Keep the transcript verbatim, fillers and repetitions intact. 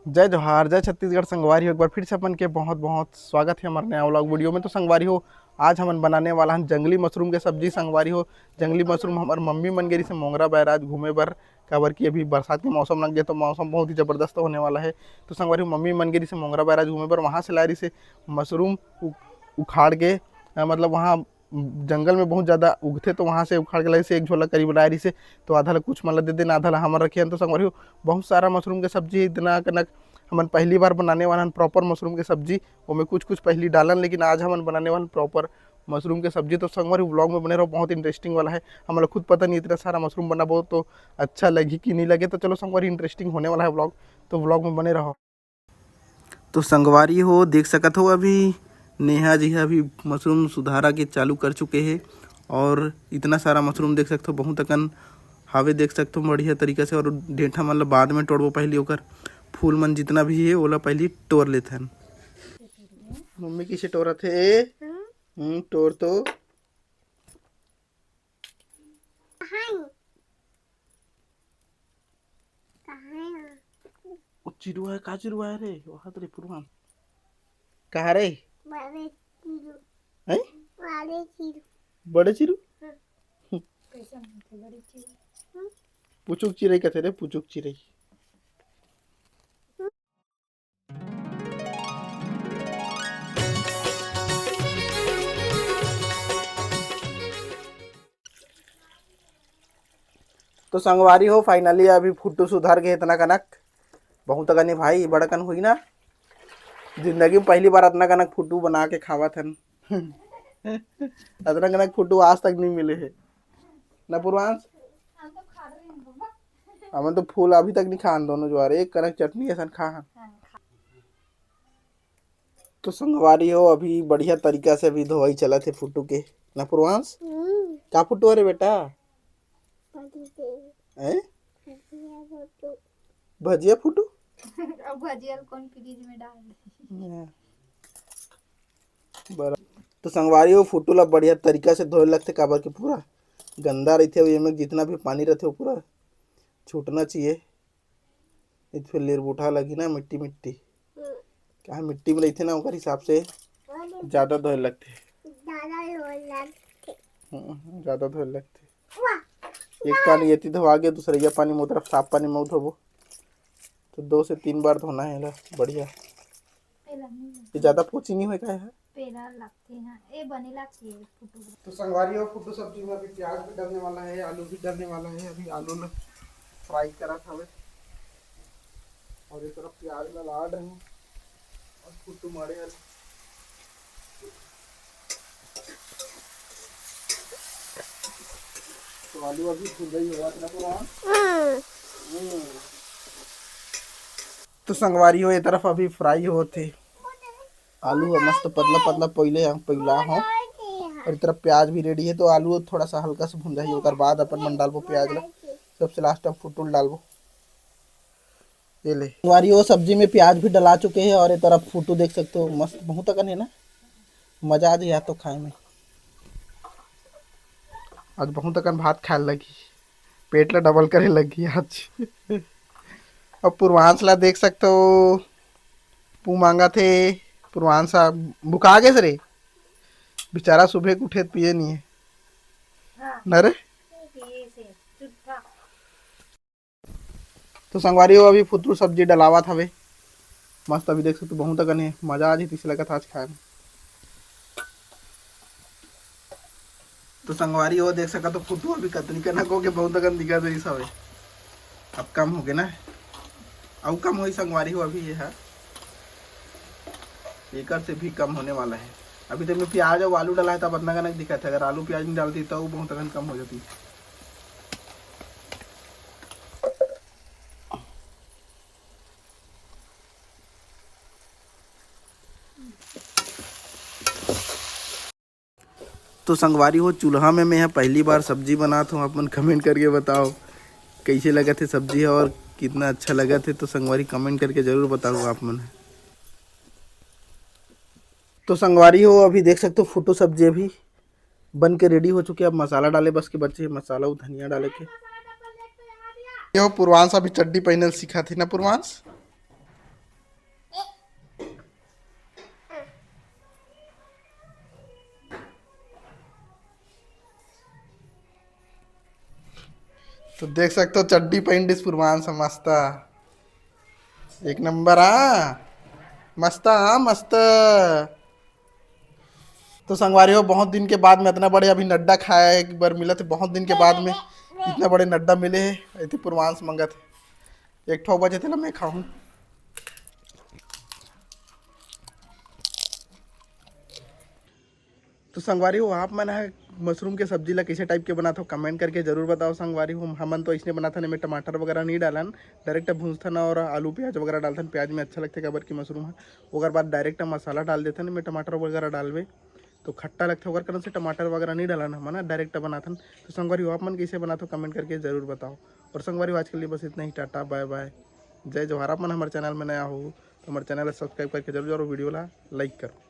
जय जोहार, जय छत्तीसगढ़ संगवारी हो, एक बार फिर से अपन के बहुत बहुत स्वागत है हमारे नया व्लॉग वीडियो में। तो संगवारी हो, आज हमन बनाने वाला हन जंगली मशरूम के सब्जी। संगवारी हो, जंगली मशरूम हमर मम्मी मन गे रहिसे मोंगरा बैराज घूमे बर, काबर कि अभी बरसात के मौसम लग गया तो मौसम बहुत ही जबरदस्त होने वाला है। तो संगवारी हो, मम्मी मन गे रहिसे मोंगरा बैराज घूमे बर, वहाँ से लाए रहिसे मशरूम उ-, उखाड़ के, अ, मतलब वहाँ जंगल में बहुत ज़्यादा उगथे, तो वहाँ से उखाड़ के लाए रहिसे, एक झोला करीब लाए रहिसे। तो आधा ला कुछ मन ला दे देन, आधा ला हमर रखे हन। तो संगवारी हो, बहुत सारा मशरूम के सब्जी इतना कनक हमन पहली बार बनाने वाला हन, प्रॉपर मशरूम के सब्जी। ओमे कुछ कुछ पहली डालन, लेकिन आज हमन बनाने वाला हन प्रॉपर मशरूम के सब्जी। तो संगवारी, व्लॉग में बने रहो, बहुत इंटरेस्टिंग वाला है। हमला खुद पता नहीं इतना सारा मशरूम बनाबो तो अच्छा लगी कि नहीं लगे। तो चलो संगवारी, इंटरेस्टिंग होने वाला है व्लॉग, तो व्लॉग में बने रहो। तो संगवारी हो, देख सकत हो, अभी नेहा जी ह अभी मशरूम सुधारा के चालू कर चुके हे। और इतना सारा मशरूम देख सकत हो, बहुत अकन हावे, देख सकत हो, बढ़िया तरीका से। और डेंठा मन ल बाद में टोड़बो, पहली ओकर फूल मन जितना भी हे, ओला पहली टोर लेथन। मम्मी किसे टोरत हे? हम्म, टोर तो। कहाँ है? वो चिरुआ है, का चिरुआ है रे? वहाँ तो रे पुरवान। कहाँ रे? बड़े चिरू। हैं? बड़े चिरू। बड़े चिरू? हाँ। कैसे मिलते बड़े चिरू? हम्म। पुचुक चिरई कहते रे, पुचुक चिरई। तो संगवारी हो, finally अभी फुटू सुधर गए इतना कनक, बहुत अकन हे भाई, बड़कन हुई ना। जिंदगी में पहली बार इतना कनक फुटू बना के खावत हन। इतना कनक फुटू आज तक नहीं मिले हे ना पूर्वांश। हमन तो फूल अभी तक नहीं खान, दोनों जुआर एक कनक चटनी असन खा हन। तो संगवारी हो, अभी बढ़िया तरीका से अभी धोवाई चलत हे फुटू के ना पूर्वांश। हम्म। का फुटू अरे बेटा? भजिया। हैं? भजिया फुटू। भजिया फुटू? अब भजिया ल कौन फ्रिज में डाल दे? हाँ। बरा-, तो संगवारी हो, फुटू ला बढ़िया तरीका से धोए लगथे, काबर के पूरा गंदा रहिथे, अउ एमे जितना भी पानी रहिथे, वो पूरा छूटना चाहिए। ये फिर लेरबूटा लगी ना, मिट्टी मिट्टी। हम्म। क्या मिट्टी में रहिथे ना, ओकर हिसाब से हम्म। ज्यादा धोए लगथे। ज्यादा धोए लगथे। हम्म, ज्यादा धोए लगथे। वाह। एक पानी एती धोआ गे, दूसरैया पानी में तरफ साफ पानी में धोबो, तो दो से तीन बार धोना है एला बढ़िया। ये ज्यादा पोची नहीं होए का है? पेरा लगथे, हाँ, ए बने लगथे फुटू। तो संगवारी हो, फुटू सब्जी में अभी प्याज भी डलने वाला है, आलू भी डलने वाला है। अभी आलू ल फ्राई करत हवे और ये तरफ प्याज ला लाड़ रहे हैं और फुटू मारे हवे। तो आलू अभी भुंजाई होवत ना पूरा। हम्म। हम्म। तो संगवारी हो, ये तरफ अभी फ्राई होत हे। आलू ह मस्त पतला पतला पहिले हम पहला हो, और इस तरफ प्याज भी रेडी है। तो आलू थोड़ा सा हल्का सा भुंजाही, ओकर बाद अपन मन डालबो प्याज ला। सबसे लास्ट में फुटू ल डालबो। ये ले संगवारी हो, सब्जी में प्याज भी डला चुके हैं और ये तरफ फुटू देख सकते हो, मस्त बहुत अकन है ना, मजा आ जाए तो खाए में। आज बहुत अकन भात खाए लगी, पेट ला डबल करे लगी आज। अब पूर्वांश ला देख सकते हो, पू मांगा थे। पूर्वांश साहब भुका गे रे, बेचारा सुबह के उठे त पिए नहीं है। हाँ। न रे? पिए से, चुट्टा। तो संगवारी हो, अभी फुटू सब्जी डलावत हवे। मस्त, अभी देख सकते हो, बहुत अकन हे, मजा आ जाही तइसे लगत हे आज खाए में। तो संगवारी हो, देख सकत हो, फुटू अभी कतनी कनक होके बहुत अकन दिखत रहिस हवे, अब कम होगे ना, अउ कम होही संगवारी हो। अभी ये है, एकर से भी कम होने वाला है। अभी तो मैं प्याज और आलू डाला है, तब अतना कनक दिखत है। अगर आलू प्याज नहीं डालती, तो बहुत अकन कम हो जाती। तो संगवारी हो, चूल्हा में मैं ह पहली बार सब्जी बनात हूँ, आप मन कमेंट करके बताओ कैसे लगत हे सब्जी ह और कितना अच्छा लगत हे। तो संगवारी कमेंट करके जरूर बताओ आप मन। तो संगवारी हो, अभी देख सकते हो फुटू सब्जी अभी बन के रेडी हो चुके। अब मसाला डाले बस के बचे हे, मसाला अउ धनिया डाले के। ये हो पूर्वांश अभी चड्डी पहनल सीखा थे ना पूर्वांश? तो देख सकते हो, चड्डी पहन दिस पूर्वांश, मस्त, एक नंबर। हाँ, मस्त, हाँ, मस्त। तो संगवारी हो, बहुत दिन के बाद में इतना बड़े अभी नड्डा खाए बर मिलत हे, बहुत दिन के बाद में इतना बड़े नड्डा मिले हे। एती पूर्वांश मंगत हे, एक ठो बचे तेला मैं खाहूँ। तो संगवारी हो, आप मन ह मशरूम के सब्जी ला कइसे टाइप के बनाथो, कमेंट करके जरूर बताओ संगवारी हो। हमन तो अइसने बनाथन, एमे टमाटर वगैरह नहीं डालन, डायरेक्ट भूंजथन और आलू प्याज वगैरह डालथन। प्याज में अच्छा लगथे, काबर कि मशरूम ह। ओकर बाद डायरेक्ट मसाला डाल देथन, एमे टमाटर वगैरह डालबे तो खट्टा लगथे, ओकर कारण से टमाटर वगैरह नहीं डालन हमन ह, डायरेक्ट बनाथन। तो संगवारी हो, आप मन कइसे बनाथो, कमेंट करके जरूर बताओ। और संगवारी हो, आज के लिए बस इतना ही। टाटा, बाय बाय, जय जोहार। आप मन हमर चैनल में नया हो तो हमर चैनल ला सब्सक्राइब करके जरूर जाओ, वीडियो ला लाइक करो।